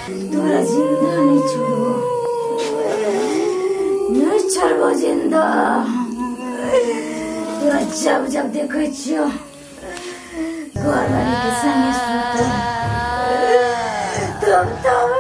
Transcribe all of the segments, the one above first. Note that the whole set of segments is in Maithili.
तोरा जिंदा नहीं छोड़बो, नहीं छोड़बो जिंदा। तोरा जब जब देखै छियो घरवाली के संगे सुतल तब तब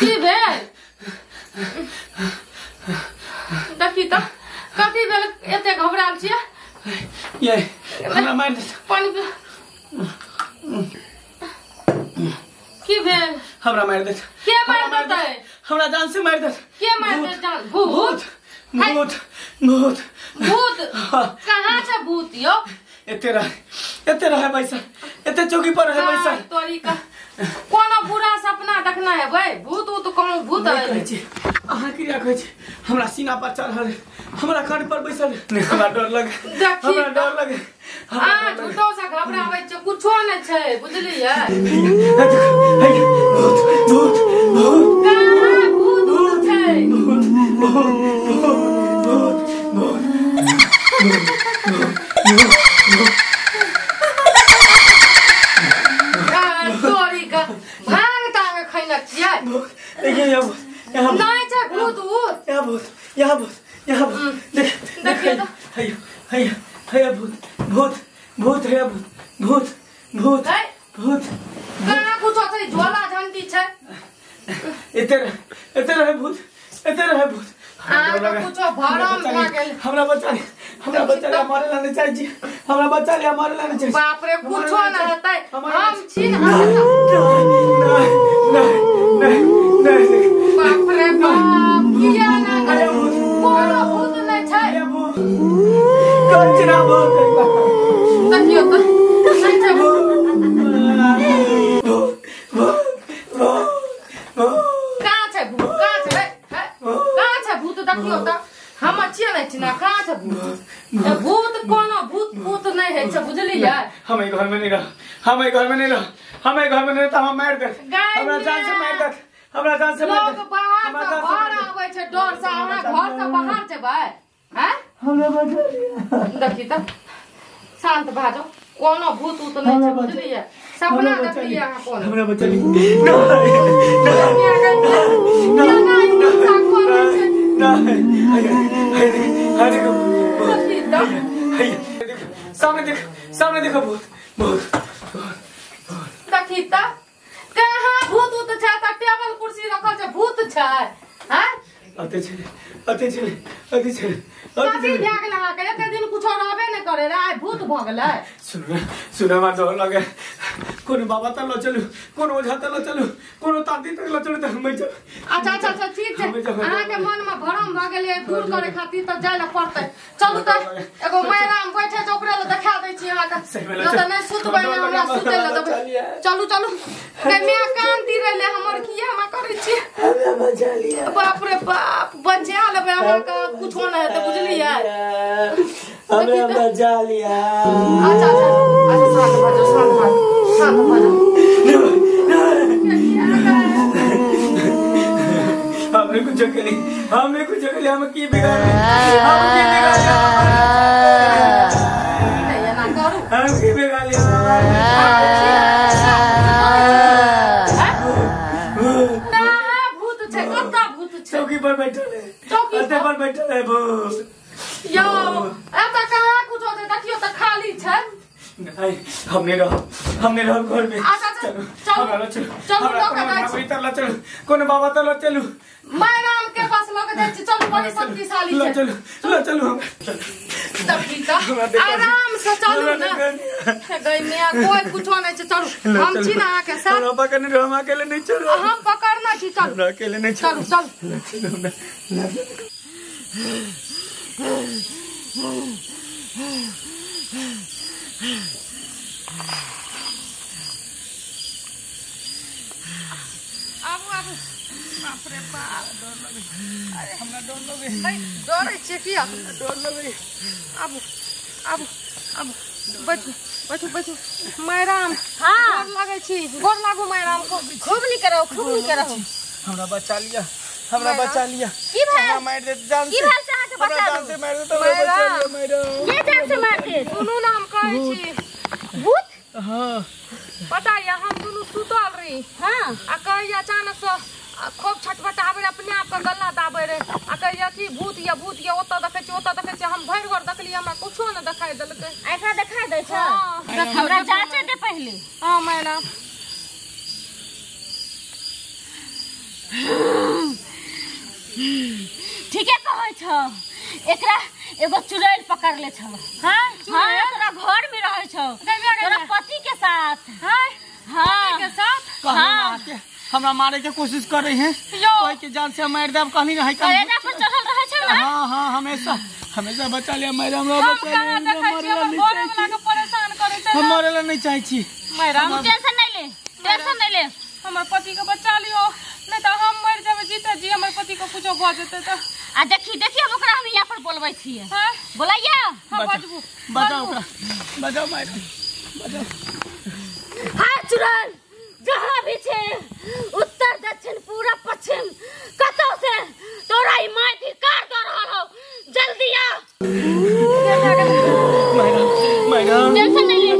की भेल? देखी तऽ कथी भेल एते घबरायल छियै? ये हमरा मारि देत। पानी पी। की भेल? हमरा मारि देत। के मारि देतै? हमरा जान से मारि देत। के मारि देत जान? भूत भूत भूत भूत। कहाँ छै भूत यौ? एते रहे, एते रहे बैसल, एते चौकी पर रहे बैसल। तोरी का कोनो बुरा सपना देखना हेबै? भूत उत कोनो भूत है छी अहाँ क्रिया कहै छी। हमरा सीना पर चढ़ल, हमरा कान पर बैसल, हमरा डर लगे, हमरा डर लगे। अहाँ झूठो से घबराबै छै, कुछो नहि छै, बुझलियै? भूत भूत भूत। कहाँ भूत उत छै? भूत भूत भूत भूत भूत। तोरी का भांग तांग खैने छियै? देखिए यहाँ भूत, यहाँ नहीं छै भूत उत। यहाँ भूत, यहाँ भूत, यहाँ भूत। देख देखिए तो हैया हैया हैया भूत भूत भूत हैया भूत भूत भूत भूत। कहाँ कुछो छै? झोला झंटी छै। एते रहे, एते रहे भूत, एते रहे भूत। कुछो भरम भऽ गेल। हमरा बचा ले, हमरा बचा ले, मारे ला नहीं चाहै छी। हमरा बचा ले, मारे ला नहीं चाहै छी। बाप रे, कुछो न हेतै, हम छी न। नहीं नहीं नहीं नहीं। बाप रे बाप, किया ना कोनो भूत नहीं छै। कंचना भूत देखियो तऽ नहीं छै भूत। भूत भूत भूत। कहाँ छै भूत? कहाँ छै? कहाँ छै भूत? देखियो तऽ हम छियै नहि छी ना। कहाँ छै भूत? भूत कोनो भूत भूत नहि होइ छै, बुझलियै? हम एहि घर में नहीं रह, हम एहि घर में नहीं रह, हम एहि घर में नहीं रह, हमरा मारि देत, हमरा जान से मारि देत, हमरा जान से मारि देत। लोग बाहर से घर आबै छै डर से, अहाँ घर से बाहर जेबै? हैं? हमरा बचा लिअ। देखी तऽ शांत भऽ जाउ, कोनो भूत उत नहि छै, बुझलियै? सपना देखलियै अहाँ कोनो। हमरा बचा लिअ। सामने देख, सामने देखो भूत भूत। देखी तऽ कहाँ भूत उत छै? तऽ टेबल कुर्सी रखल छै, भूत छै? हैं? अते छै, अते छै, अते छै। कथी भए गेल अहाँके? एते दिन कुछो रहबे नहि करे रहे, आइ भूत भऽ गेलै। सुन सुन, हमरा डर लगे। कोनो बाबा तऽ लऽ चलू, कोनो ओझा तऽ लऽ चलू, कोनो तांत्रिक तक लऽ चलू तऽ हम मरि जायब। अच्छा अच्छा अच्छा, ठीक छै। अहाँके मनमे भरम भऽ गेलै, दूर करे खातिर तऽ जाय लए पड़तै। चलू तऽ एगो मैराम बैठे छै, ओकरे लए देखा दै छी अहाँके। नहि तऽ नहि सुतबै, नहि हमरा सुतै लए देबै। चलू चलू। गै माय, कान तीरैले हमर, किया हमरा करै छियै? हमरा बचा लिअ। बाप रे बाप, बचा लेबै अहाँके, कुछो नहि हेतै, बुझलियै? हमरा बचा लिया। अच्छा अच्छा अच्छा, शांत भऽ जाओ, शांत भऽ जाओ, शांत भऽ जाओ। हमने कुछ करी, हमने कुछ करी, हम की बिगाड़, हम की बिगाड़, हम की बिगाड़ लिया। भूत छै, कत्ता भूत छै? चौकी पर बैठल है, चौकी पर बैठल है भूत। यो एतऽ कहाँ कुछो छै, देखियौ तऽ खाली छै। नहीं, हमने रहो, हमने रहो घर में। अच्छा चलू चलो चलू, लऽ के जाइ छी। चलो चलो, कोनो बाबा तो लो चलू, मैराम के पास लऽ के जाइ छी। चलू, बड़ी शक्तिशाली छै। चलो चलो चलू, हम आराम से चलू ना। गई मियां, कोई कुछो नहीं छै। चलू, हम छी ना अहाँ के साथ। हमरा पकड़ने रहो, हम अकेले नहीं चलू। हम पकड़ना छी, चलू, अकेले नहीं चलू, चलू। आबू आबू। बाप रे बाप, डर लगे। अरे हमरा डर लगे। डरै छियै किया? डर लगे। आबू आबू आबू, बैठू बैठू बैठू। मैराम, हाँ गोर लगै छी, गोर लागू मैराम को। खूब नीक रहो, खूब नीक रहो। हमरा बचा लिया, हमरा बचा लिया। की भेल? हमरा मारि देत जान से। की भेल से अहाँके बचा जान से मारि देत, हमरा बचा लिया मैडम। के जान से मार देत? सुनू ना, हम कहै छी। भूत? हाँ पता या, हम दुनू सुतल रही। हाँ आ कहिया अचानक से खूब छटपटाबै रहे, अपने आप के गला दाबै रहे। आ कहिया कि भूत या भूत या, ओतऽ देखै छी, ओतऽ देखै छी। हम भरि घर देखलियै, हमरा कुछो नहि देखाइ देलकै। ऐसा देखाइ दै छै? हमरा जांचे दे पहिले। हाँ मैडम। ठीके कहै छौ, एकरा एगो चुड़ैल पकड़ले छौ। हाँ हाँ, तोरा घर में रहै छौ, तोरा पति के साथ। हाँ हाँ के साथ। हाँ हमरा मारे के कोशिश कर रही है, कोई के जान से मार देब कहली नहीं। करेजा पर चढ़ल रहै छौ ना? हाँ हाँ, हमेशा हमेशा बचा लिया मैडम, हमरा बचा लिया। हम मरे ला नहीं चाहे छी मैडम। टेंशन नहीं ले, टेंशन नहीं ले। हमर पति के बचा लियो, नहीं तो हम मर जाबे जीते जी। हमर पति के कुछो भ जेतै त। आ देखी देखी, हम ओकरा हम यहाँ पर बोलबै छियै। हां बोलाइया। हां बजबू, बचाओ ओकरा, बचाओ मैडम, बचाओ। हां चुड़ैल, जहाँ भी छे, उत्तर दक्षिण पूरब पश्चिम कतौ से तोरा ई माय धिक्कार दऽ रहल हौ, जल्दी आ। मैडम मैडम टेंशन नहीं ले,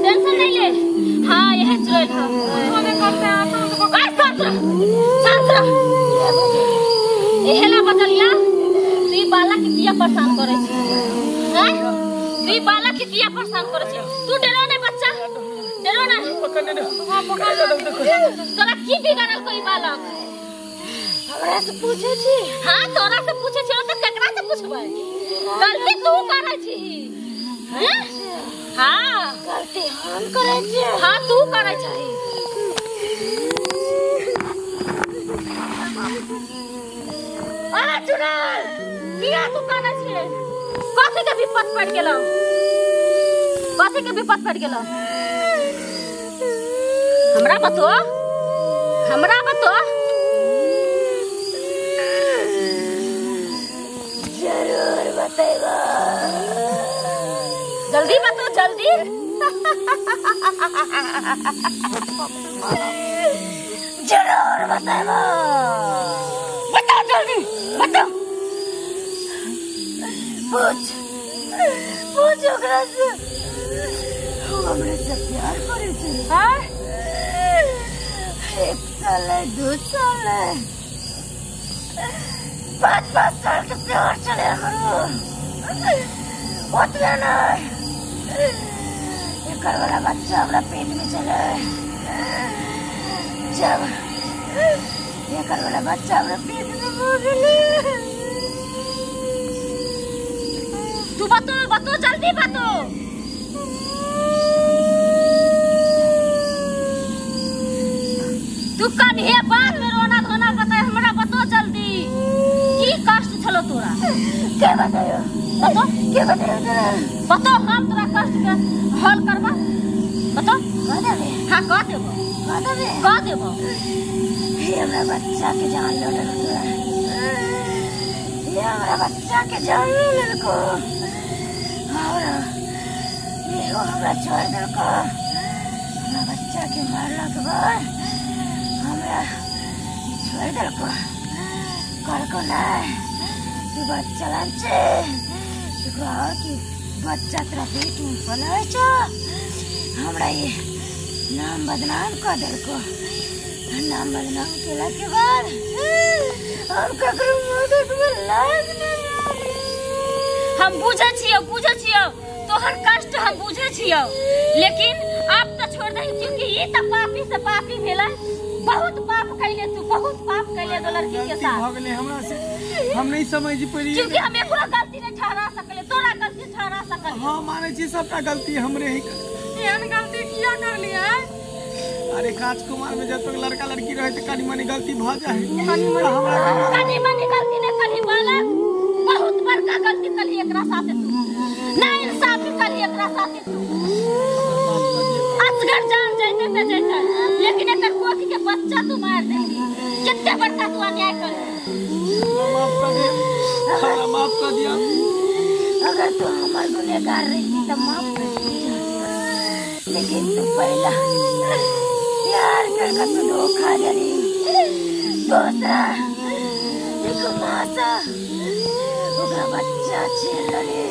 टेंशन नहीं ले। हाँ यह चुड़ैल हौ। कुछो नहीं करते, शांत भऽ। शांत रह, शांत रह। एहेला बचलिया, तू ई बालक के किया परेशान करै छी? हैं, तू ई बालक के किया परेशान करै छी? तू डरो नहीं बच्चा, डरो नहीं। तोरा की बिगाड़ल कोई बालक? हमरा से पूछे छी? हाँ तोरा से पूछे छी, तो केकरा से पूछबै? गलती तू करै छी। हैं? हाँ गलती हम करै छी। हाँ तू करै छी। आ चुड़ैल, किया तू करै छी? कथी के विपत पड़ गेलौ? कथी के विपत पड़ गेलौ? हमरा बतो, हमरा बतो। जरूर बतेबो, जल्दी बतो, जल्दी। जरूर बतेबो, बताओ जल्दी, बताओ। पूछ पूछ ओकरा से, हमरा से प्यार करे छै। हां 1 साल है, 2 साल है, 5-5 साल के प्यार चले करो। ओतबे नहीं, एकर वाला बच्चा हमरा पेट में चले। जब एकर वाला बच्चा हमरा पेट में भऽ गेलै। तू बतो, बतो जल्दी बतो। तू कन्हे बाद में रोना धोना बताए, हमरा बतो जल्दी। की कष्ट छलो तोरा? के बतायो? बतो, के बतायो तोरा? बतो, हम तोरा कष्ट के हल करबा। बतो। कह देबे? हाँ कह देबो, कह देबे, कह देबो। हे हमरा बच्चा के जान लऽ लेलको तोरा, हे हमरा बच्चा के जान लऽ लेलको। और एगो हमरा छोड़ देलको। हमरा बच्चा के मारला के बाद हमरा छोड़ देलको। कहलको नहीं तू बच्चा लान छे, तू कहो कि बच्चा तोरा पेट में पलै छौ। हमरा ये नाम बदनाम कर देलको। नाम बदनाम केला के बाद हम ककरो मुँह देखबे लायक नहीं। हम बुझे छियौ, बुझे छियौ तोहर कष्ट, हम बुझे छियौ, लेकिन आप तो छोड़ दही क्योंकि ये तो पापी से पापी भेलै। बहुत पाप कैले तू, बहुत पाप कैले दो लड़की के साथ। भऽ गेलै हमरा से, हम नहीं समझ पड़िए क्योंकि हम एकरो गलती नहीं ठहरा सकले, तोरा गलती ठहरा सकले। हां माने छी सबटा गलती हमरे ही। एहन गलती किया कर लिया? अरे कांच कुमार में जब तक लड़का लड़की रहे तो कनी मनी गलती भ जाए। कनी मनी गलती नहीं कली बालक, बहुत बड़का गलती कली एकरा साथे तू, ना इंसाफी कली एकरा साथे तू। असगर जान जाइते त जाइते, लेकिन एकर कोख के बच्चा तू मार देली। कितने बड़का तू अन्याय कर। माफ कर दे, हमरा माफ कर दिया। अगर तू हमर गुनहगार रही त माफ कर दिया, लेकिन तू पहला प्यार करके तू धोखा देली, दूसरा देखो मासा ओकरा बच्चा छीन लेली।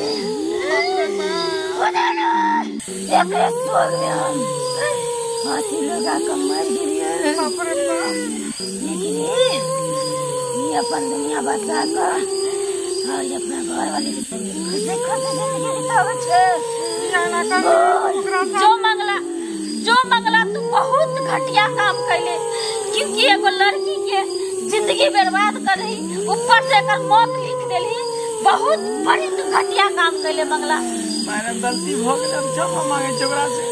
एकरे सोग में हम फांसी लगा के मर गेलियै। लेकिन ये अपन दुनिया बचा कर और अपना घर वाले के संगे खुशी खुशी जिंदगी बिताबै छै। जो मंगला, जो मंगला तू बहुत घटिया काम कैले, क्योंकि एगो लड़की के जिंदगी बर्बाद करही, ऊपर से एकर मौत लिख देली। बहुत बड़ी तू घटिया काम कैले मंगला। मैडम गलती भ गेल, हम क्षमा मांगे छी ओकरा से,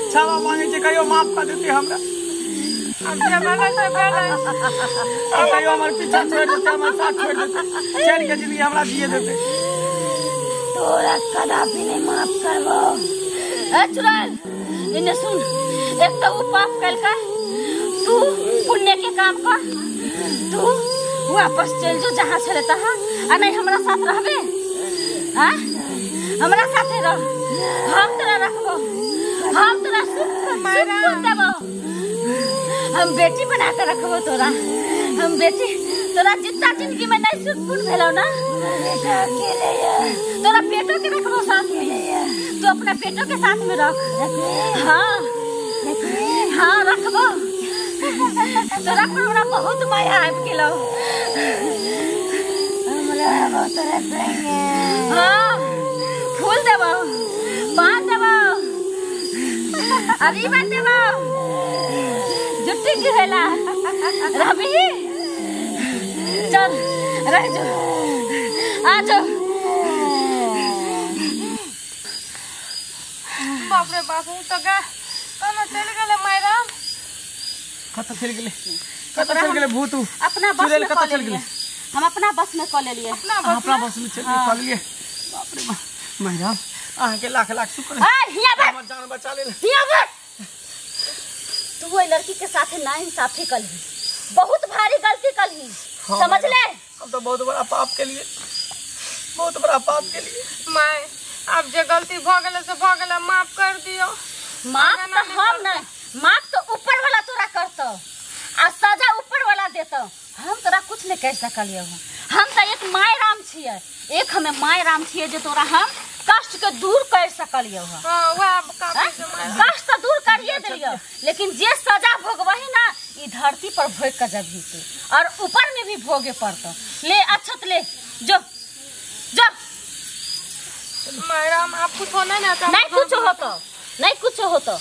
क्षमा मांगे छी, कहियो माफ कर देते हमरा। अब जे भेलै से भेलै, अब कहियो हमर पीछा छोड़ देते, हमर साथ छोड़ देते, चैन के जिंदगी हमरा दिए देते। तोरा कदापि नहीं माफ करबो। ए चुड़ैल इन्ने सुन, एक तो वो पाप कैलका, तू पुण्य के काम कर, तू वापस चल जो जहाँ छले तहाँ, आ नहीं हमरा साथ रहबे। हाँ हमरा साथे रह, हम तोरा रखबो, हम तोरा सुख सुख देबो, हम बेटी बना के रखबो तोरा। हम बेटी तोरा जितना जिंदगी में नहीं सुख पुण्य भेलौ ना, तोरा बेटो के रखबो साथ में, तू अपना बेटो के साथ में रख। हाँ हाँ रखबो, तोरा पर हमरा बहुत माया आबि गेलौ। हाँ फूल देबो, पान देबो, अरीबन देबो, जुट्टी गिरेला रवि। चल रह जो, आ जो। बाप रे बाप, उ त गा कना चल गेलै मैडम। कत चल गेलै, कत चल गेलै भूत? अपना बस में कत चल गेलै? हम अपना बस में क लेलियै। अपना बस में चल गेलियै। बाप रे बाप मैडम, अहाँ के लाख लाख शुक्र। ए हिया बैठ, हमर जान बचा लेल। हिया बैठ। तू ओइ लड़की के साथे ना इंसाफी करही, बहुत भारी गलती करही, समझ ले। हम तो बहुत बड़ा पाप के लिए, बहुत बड़ा पाप के लिए। My अब जे गलती भ गेलै से भ गेलै, माफ कर दियो। माफ तो हम नहीं, माफ तो ऊपर वाला तोरा करतो आ सजा ऊपर वाला देतो। हम तोरा कुछ नहीं कह सकलियो। हम तो एक my Ram छियै, एक हमें my Ram छियै जे तोरा हम कष्ट के दूर कर सकलियो। हां वएह काफी छै, कष्ट तो दूर करिए देलियो, लेकिन जे सजा भोगबही ना ई धरती पर भोग के जबही तू, और ऊपर में भी भोगे पड़तो। ले अच्छत ले जो जो। मैडम आप कुछ होना ना, नहीं कुछ होतो, नहीं कुछ होतो।